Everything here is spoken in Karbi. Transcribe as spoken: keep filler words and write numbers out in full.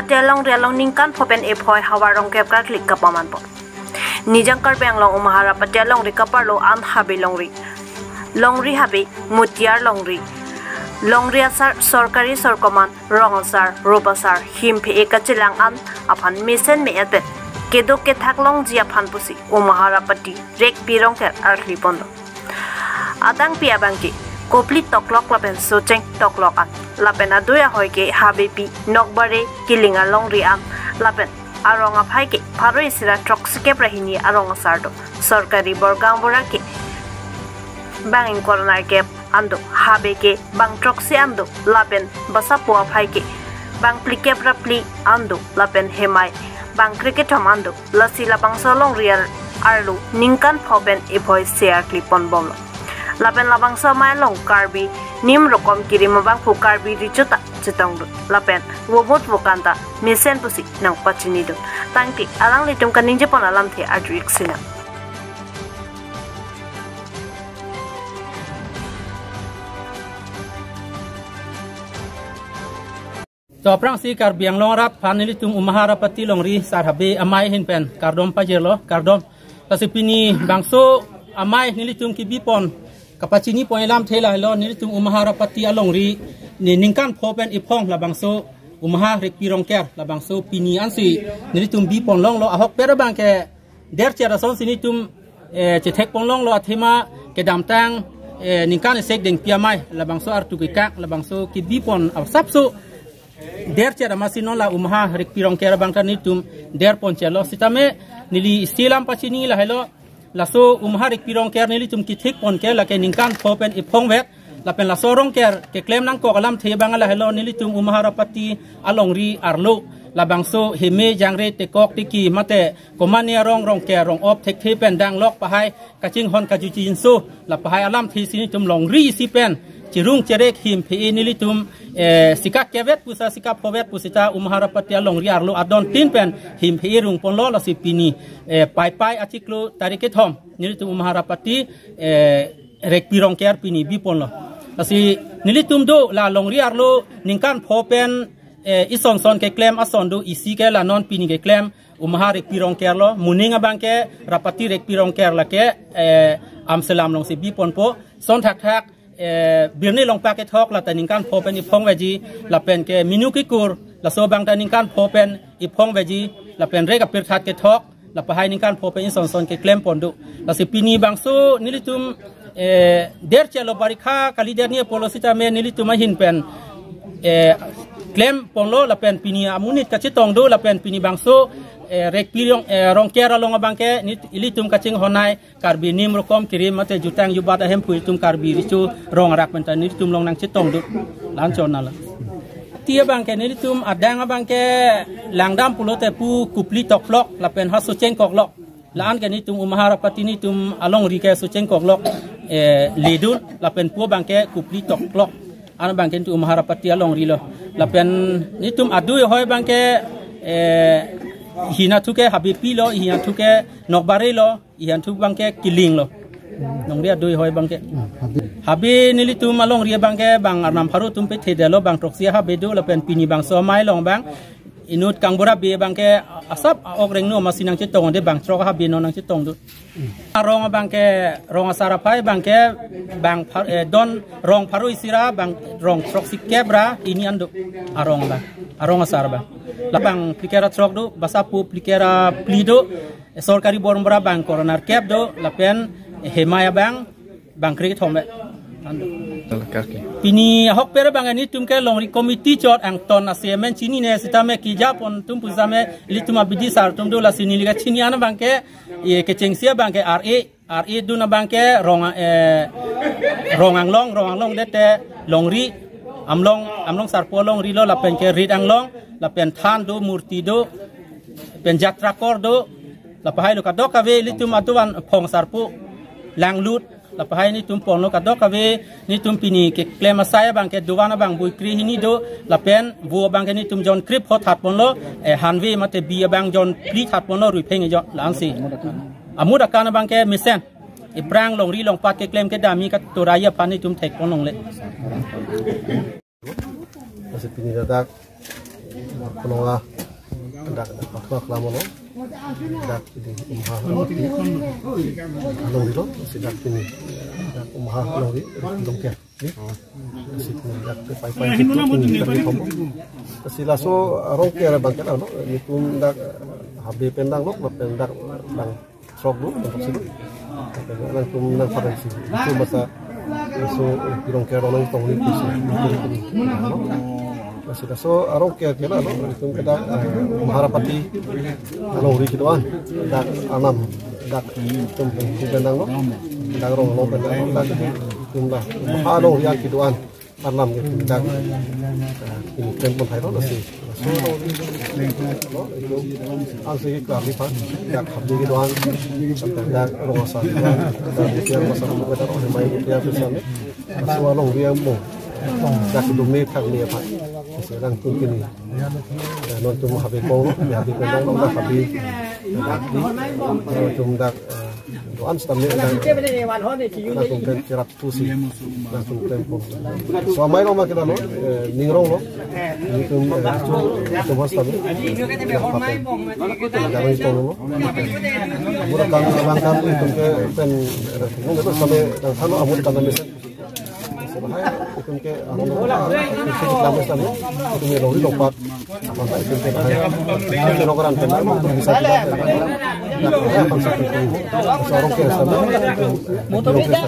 Te alongri along ningkan pho pen ephoi havar rongkep karkli kapaman pon. Nijang Karbi Anglong Umaharapatia alongri kaparlo an Habe longri. Longri Habe, Mutiar longri. Longri asar, sorkari sorkoman, rong asar, rup asar, him phe-e kachelang an aphan mesen me-et pen keduk kethak longji aphan pusi Umaharapati Rekpi Rongker arli ponlo. Adangpi abangke Kopli toklok lapen Socheng toklok an. Lapen adui ahoi ke Habepi, Nokbare, Kiling alongri an. Lapen arong aphai ke pharo isi ra throksi kep ra hini arong asar do. Sorkari bor gaonbura ke bang ingkoi ra nerkep an do. Habe ke bang throksi an do. Lapen Basapo aphai ke bang phlikep ra phli an do. Lapen Hemai bang krekethom an do. Lasi labangso alongri ar-, arlo ningkan pho pen ephoi se arli pon bomlo. Lapen labangso amei along Karbi nim rokom kirim abangphu Karbi Recho ta chetong do. Lapen vomut vokan ta mesen pusi nangpachini do. Tangte alanglitum kaningje pon alamthe arju-ik sinang. To aphrangsi Karbi Anglong arat aphan nelitum Umaharapati longri sar Habe amei ahin pen kardom pajirlo, kardom. Lasi pini bangso amei nelitum kebi pon kapachini pon alamthe lahelo, nelitum Umaharapati alongri ni ningkan pho pen ephong labangso Umaha Rekpi Rongker labangso pini ansi nelitum bi pon longlo. Ahokpet abangke derchet asonsi nelitum, eh, chethek pon longlo, athema kedamtang, eh, ningkan isi dengpi amei labangso artu kekak labangso kebi pon asapso derchet amatsi non la Umaha Rekpi Rongker abang ta nelitum der pon chetlo. Sitame neli isi alam pachini lahelo, laso Umaha Rekpi Rongker nelitum kethek pon ke lake ningkan pho pen ephong vet. Lapen laso rongker keklem nangkok alamthe abang lahelo, nelitum Umaharapati alongri arlo labangso heme jangre tekok tiki mate komane arong rongker rong-op thekthe pen danglok pahai kachinghon kajuji inso, la pahai alamthe si nelitum longri isi pen chirung cherek him phe-e nelitum, eh, sikak kevet pusa sikak phovet pusita Umaharapati alongri arlo adon tin pen him phe-e rung ponlo. Lasi pini, eh, Paipai achiklo tarik kethom nelitum Umaharapati, eh, Rekpi Rongker pini bi ponlo. Lasi nelitum do la longri arlo ningkan pho pen, eh, ison son keklem ason do, isi ke la non pini keklem Umaha Rekpi Rongker lo. Moning abangke Rapati Rekpi Rongker lake, eh, Amselam alongsi bi ponpo. Son thakthak, eh, birni longpak kethok lata ningkan pho pen ephong veji, lapen ke minu kikur laso abang ta ningkan pho pen ephong veji, lapen rek apirthat kethok la pahai ningkan pho pen ison son keklem pon do. Lasi pini bangso nelitum, eh, derchet lo, barikha kali der ni apotlo sitame nelitum ahin pen, eh, klem ponlo lapen pini amonit kachetong do lapen pini bangso, eh, Rekpi Rong, eh, Rongker along abangke nit-, ilitum kachinghon ai Karbi nim rokom kirim mate jutang jubat ahemphu itum Karbi Recho rong arak pen ta nelitum along nangchetong do. La-an chot nala. Ti abangke nelitum adang abangke langdam pulote pu Kopli toklok lapen ha Socheng koklok. La-an ke nelitum Umaharapati nelitum alongri ke Socheng koklok, eh, ledun lapen pu abangke Kopli toklok. An abangke nelitum Umaharapati alongri lo. Lapen nelitum adui ahoi abangke, eh, hina thu ke Habepi lo, hina thu ke Nokbare lo, ihan thu abangke Kiling lo. Longri adui ahoi abangke. Habe. Habe nelitum alongri abangke bang arnam pharo atum pethe detlo, bang throksi Habe do lapen pini bangso amei along bang inut kangbura Habe abangke asap a-ok rengno amatsi nangchetong de, bang throk Habe non nangchetong do. Arong abangke rong asar aphai abangke bang phar-, eh, don rong pharo isi ra bang rong throksi kep ra hini an do. Arong abang, arong asar abang. La bang phlikep ra throk do, Basapo phlikep ra phli do, sorkari bor gaonbura bang ingkoi ra nerkep do, lapen Hemai abang bang krekethom be. Pini ahokpet abang nelitum ke longri committee chot angton ase amen chinine sitame keja pon atum pusitame ilitum abidi sar atum do, lasi neli kachini an abangke, eh, kechengsi abangke R A, R A dun abangke Rong, eh, Rong Anglong, Rong Anglong dete longri, Amlong, Amlong sarpo alongri lo lapen ke Rit Anglong, lapen Than do, Murti do, pen Jatrakor do, la pahai lo kadokave ilitum aduan phong sarpo, Langlut, la pahai nelitum ponlo kadokave, nelitum pini keklem asai abangke duvan abang bui kre hini do, lapen vo abangke nelitum jon krip ho that ponlo, eh, Hanve mate bi abang jon phli that ponlo, Ruipheng ejon, la-ansi. Amut akan abangke mesen. Iphrang longri longpat keklem kedam-i katorai aphan nelitum thek pon longle. Lasi pini ladak Markolonga Dak paklak lamolo. Dak di Umha Harapati alongri lo, si dak pini. Dak Umha alongri, Rongker. Ni? Si pini dak ke pai pai gitu, pini dak ke kombo. Si laso Rongker abang ke lo, nelitum dak, eh, habe pen dang lo, lapen dak dang throk lo, untuk sini. Lapen nangtum nang pakai si. Itu masa laso, eh, Rongker lo nangtong ni si. Laso Rongker ke lo, nelitum ke dak, eh, Umha Harapati alongri kedo-an, dak Arnam, dak nelitum pen dang lo, dak Rong lo pen dang lo, dak nelitum dak Umha alongri kedo-an Arnam ke dak, eh, nelitum klempon thai lo, lasi. Laso lo, lo, nelitum ansi ke klar ni pan, dak habe kedo-an, dak Rong Asar kedo-an, dak Tiang Asar kedo-an, dak Hemai Tiang Asar ni. Laso alongri mo. Dak dumi thak ni apa. Sedang tum pini. Eh, nontum habe ko, ya habe ko, nontum habe. Nontum dak, eh, do-an sitame dak. Nontum pen cherap tu si. Nontum pen pon. So amei lo ma kita lo, eh, ning rong lo. Nelitum, eh, tu, tu mas sitame. Dak pakai. Dak ning tong lo. Mura kan, kan, kan, nelitum ke pen, eh, nelitum sitame, dak kan lo amut kan mesen. Bahai, itum ke, ah, itum ke lama sama, itum ke lori lompat. Apa tak itum ke bahai? Itum ke lokaran kan, itum bisa kita. Nah, bahai apa sih itum? Seorang ke sama, itum ke